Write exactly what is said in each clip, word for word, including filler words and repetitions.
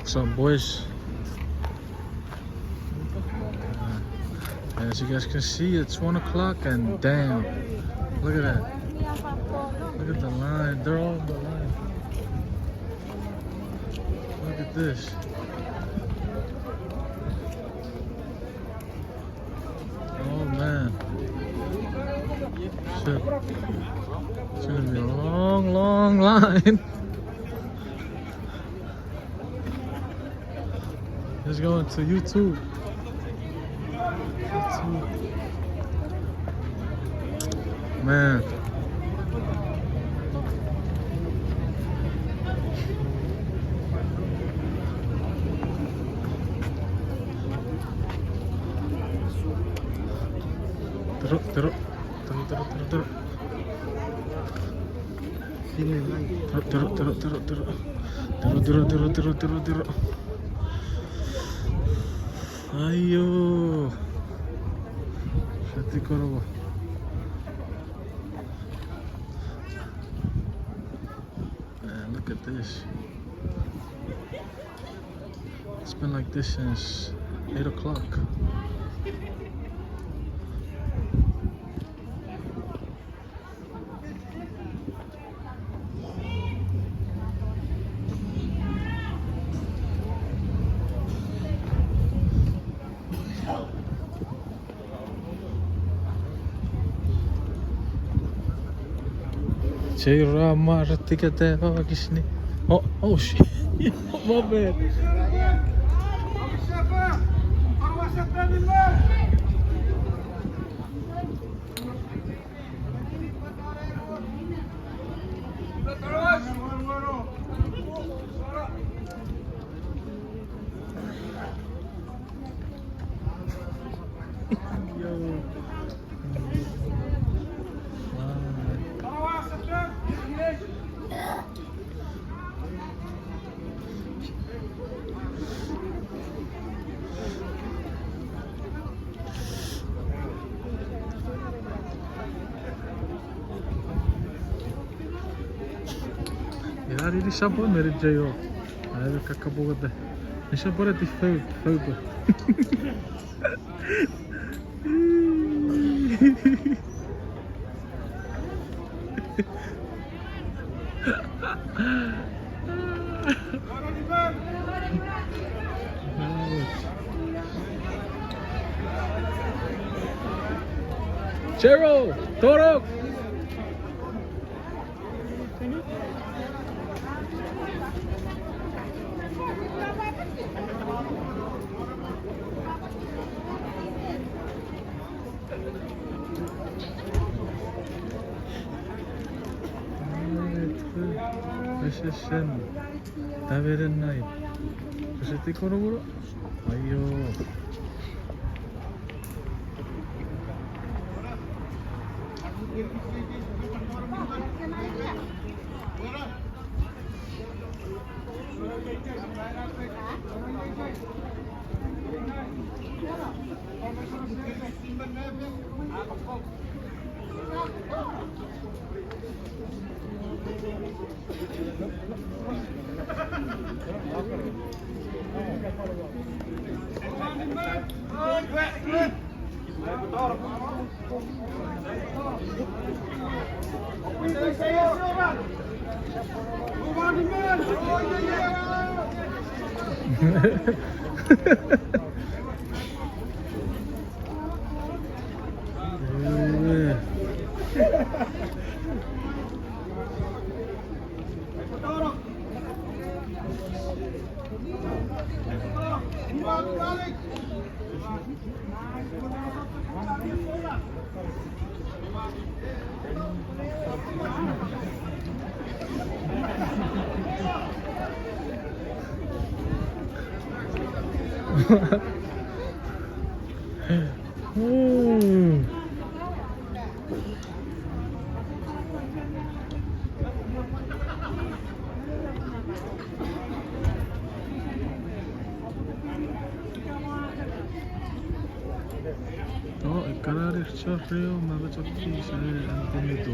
What's up, boys? As you guys can see, it's one o'clock and damn. Look at that. Look at the line. They're all in the line. Look at this. Oh man. Shit. It's gonna be a long, long line. It's going to YouTube. YouTube. Man. Tero, tero, tero, tero, tero, tero. Tero, tero, tero, tero, tero. Tero, tero, tero, tero, tero, tero. Aio. Sati korobo. Man, look at this. It's been like this since eight o'clock. Chera ma retikete papa kisni. Oh, oh shit. My bad. Yo. Ia, ini sabo meri jayo. Ai, kakapungata. Ini sabo reti fau, fau. Cheryl, Torok. Ese sen. Taveren nai. Ese ti koromoro. Aio. Oh, ekkana rifcha reo ma bachok kisa, eh, an temitu.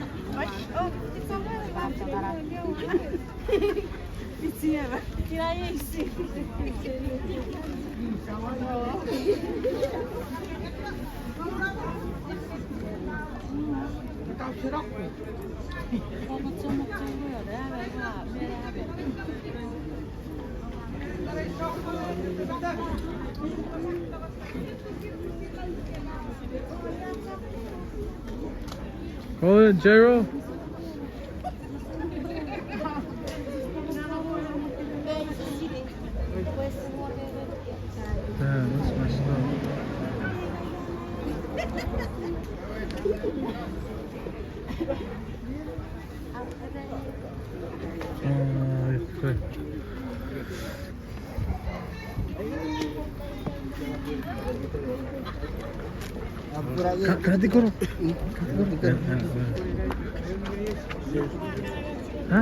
It's over. It's here. Can I see? Call it, Jairo. Yeah, that's my stuff. Oh, okay. Ka-, kati koro. Ha?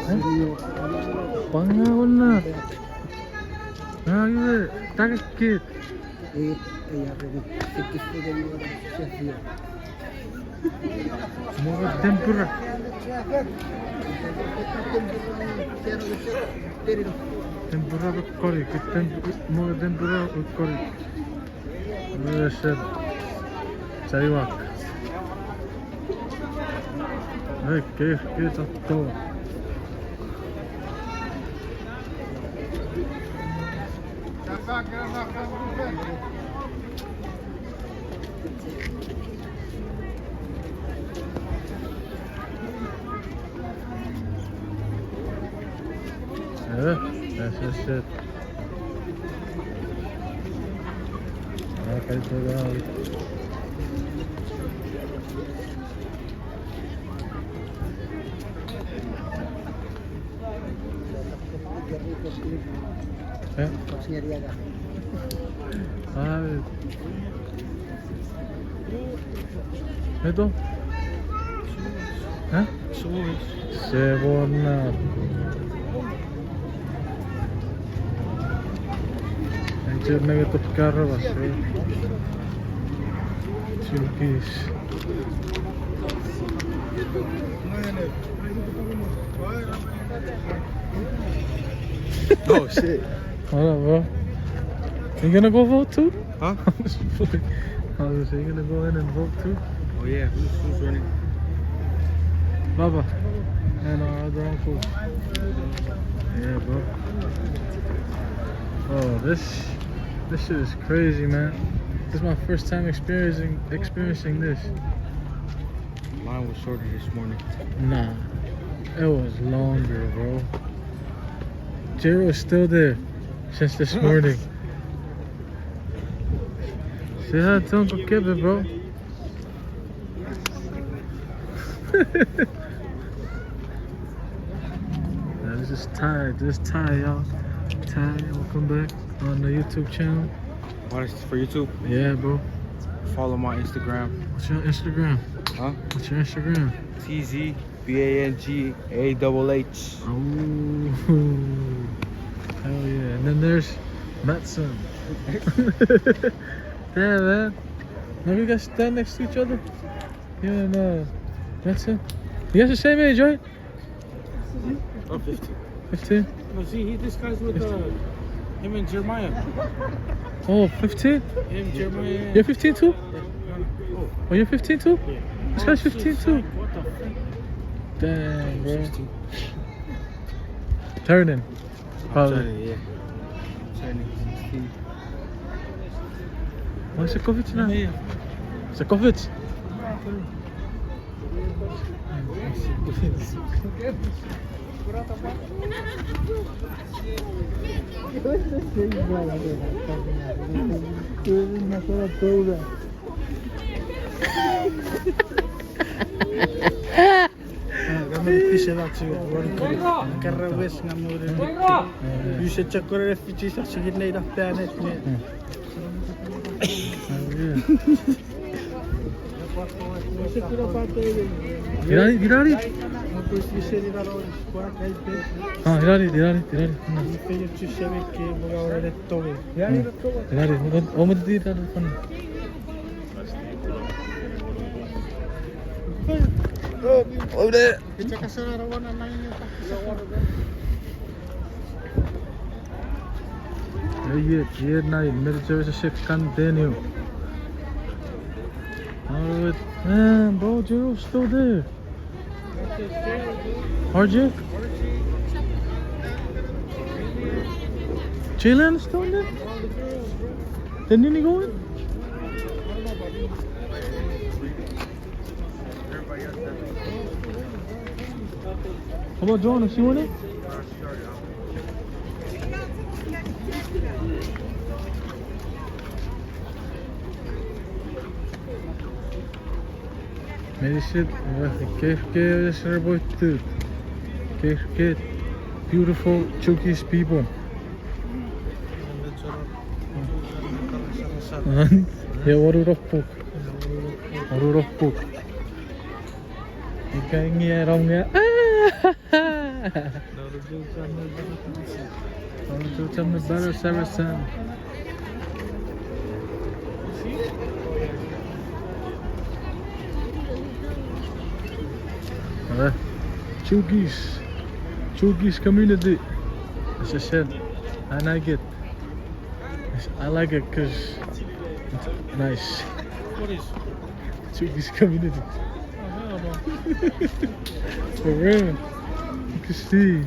Ha? Panga onna. Ha, iwe, takakit. Mwoke tempura. Tempura kokkori, temp-, mwoke tempura kokkori. Ese. Saiwak. Ei, ke, ke tatto. Eh, that's, that's it. Okay, so, uh, eh? Ah, Eto? Huh? Sewon na. Enche nenge to karawas, eh? Chukis. Oh, shit. Hold on, bro. You gonna go vote too? Huh? I was just playing. I was just saying, you gonna go in and vote too? Oh, yeah. Who's, who's running? Baba and our other uncle. Yeah, bro. Oh, this, this shit is crazy, man. This is my first time experiencing, experiencing this. Mine was shorter this morning. Nah, it was longer, bro. Jiro is still there since this morning. Say hi to Uncle Kevin, bro. Now, this is Ty. This is Ty, y'all. Ty, welcome back on the YouTube channel. What is for YouTube? Yeah, bro. Follow my Instagram. What's your Instagram? Huh? What's your Instagram? T Z B A N G A double H. Ooh. Hell yeah. And then there's Matson. Yeah, man. Now you guys stand next to each other. You and, uh, Matson. You guys the same age, right? Oh, fifteen. Fifteen? No, see, he, this guy's with, uh, him and Jeremiah. Oh, fifteen? Him, Jeremiah. You're fifteen too? Yeah. No, no. Oh. Oh, you're fifteen too? Yeah. This guy's fifteen too. What the fuck? Dang, bro. Sixteen. Turning. Probably. Turning, yeah. Turning sixteen. Why is it COVID now? Yeah, yeah. It's a COVID. Ah, kamo ni pise na chu, wori ko. Kara wes nga mo ni. Use chakore refugees a sigin nei na planet ne. Irari, irari. Ah, irari, irari, irari. Irari, omo di irari fan. Oh, over there. Ei, ei, ei, nai, military session continue. All right. Man, bro, Joe's still there. R J? Jalen still there? Didn't he go in? How about John? Is he winning? Meinisin, uh, K F K is a boy too. K F K, beautiful Chuukese people. Yeah, what a rough book. What a rough book. Ika ngia rong ngia. Naruto cham me baro sarasan. Uh, Chuukese. Chuukese community. As I said, I like it. It's, I like it 'cause it's nice. What is? Chuukese community. Oh, hell no. For real. You can see.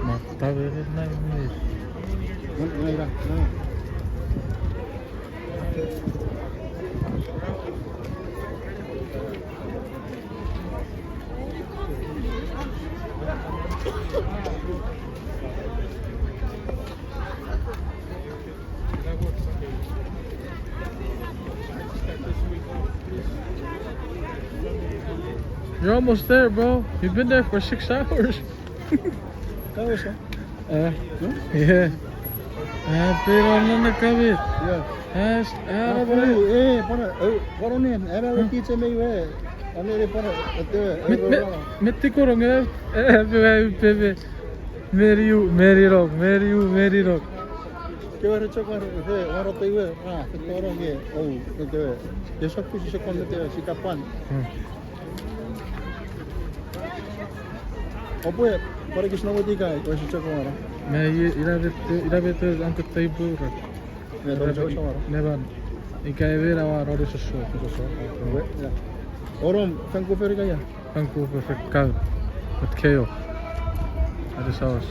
Matta weret na mir. You're almost there, bro. You've been there for six hours. Kausha. Uh, yeah. Ah, pero no na kami. Yeah. Ah, s- ah, Apo, eh, pone, eh, pone nen, era le tiche me iwe. Ane le pone, ete, eh, met, met, met ti korong, eh, eh, pe, pe, pe, meriu, merirok, meriu, merirok. Kewe re chok war, eh, waro te iwe, ah, te korong, eh, oh, ete, eh, esok pisi sekon ete, sikapan. Hmm. Opwe, pare kis no metikai, o si chok wara. Me i-, ina bet, ina bet an kutta ipu ra. Ne ron chok wara. Neban. Ika ewe na wa rori soso, soso. Owe, ya. Orom, Vancouver ika ya? Vancouver, Vancouver. Met keo. Ade sawas.